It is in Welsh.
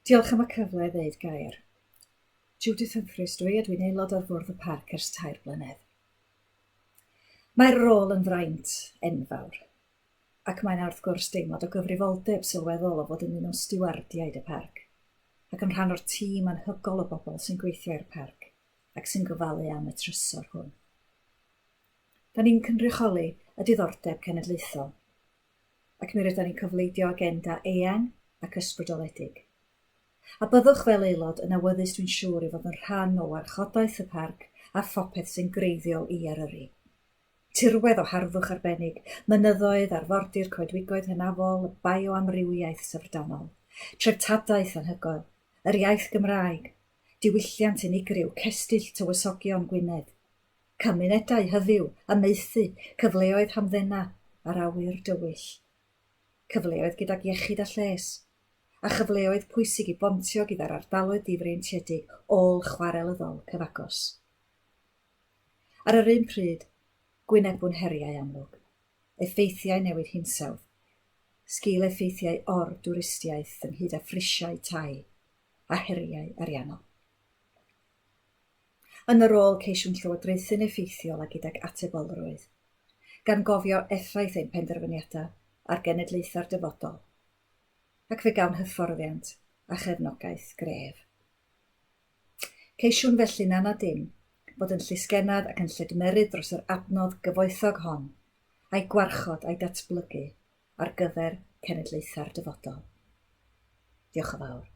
Diolch am y cyfle i ddeud gair. Judith Humphreys dwi a dwi'n aelod ar Fwrdd y Parc ers tair blynedd. Mae'r rôl yn fraint enfawr, ac mae 'na wrth gwrs deimlad o gyfrifoldeb sylweddol o fod yn un o stiwardiaid y parc, ac yn rhan o'r tîm anhygol o bobl sy'n gweithio i'r parc ac sy'n gofalu am y trysor hwn. Da ni'n cynrychioli y diddordeb cenedlaethol, ac mi rydan ni'n cofleidio agenda eang ac ysbrydoledig. A byddwch fel aelod yn awyddus dwi'n siŵr i fod yn rhan o warchodaeth y parc a phopeth sy'n greiddiol i Eryri. Tirwedd o harddwch arbennig, mynyddoedd, arfordir, coedwigoedd hynafol, y bioamrywiaeth syfrdanol, treftadaeth anhygoel, yr iaith Gymraeg, diwylliant unigryw, cestyll tywysogion Gwynedd, Cymunedau hyfyw, amaethu, cyfleoedd hamddena a'r awyr dywyll. Cyfleoedd gydag iechyd a lles, a chyfleoedd pwysig i bontio gyda'r ardaloedd difreintiedig ôl-chwarelyddol cyfagos. Ar yr un pryd, gwynebwn heriau amlwg, effeithiau newid hinsawdd, sgil-effeithiau or-dwristiaeth ynghyd â phrisiau tai a heriau ariannol. Yn y rôl, ceisiwn llywodraethu'n effeithiol a gydag atebolrwydd, gan gofio effaith ein penderfyniadau ar genedlaethau'r dyfodol, ac fe gawn hyfforddiant a chefnogaeth gref. Ceisiwn felly na na dim fod yn llysgennad ac yn lledmerydd dros yr adnodd gyfoethog hon, a'i gwarchod a'i datblygu ar gyfer cenedlaethau'r dyfodol. Diolch yn fawr.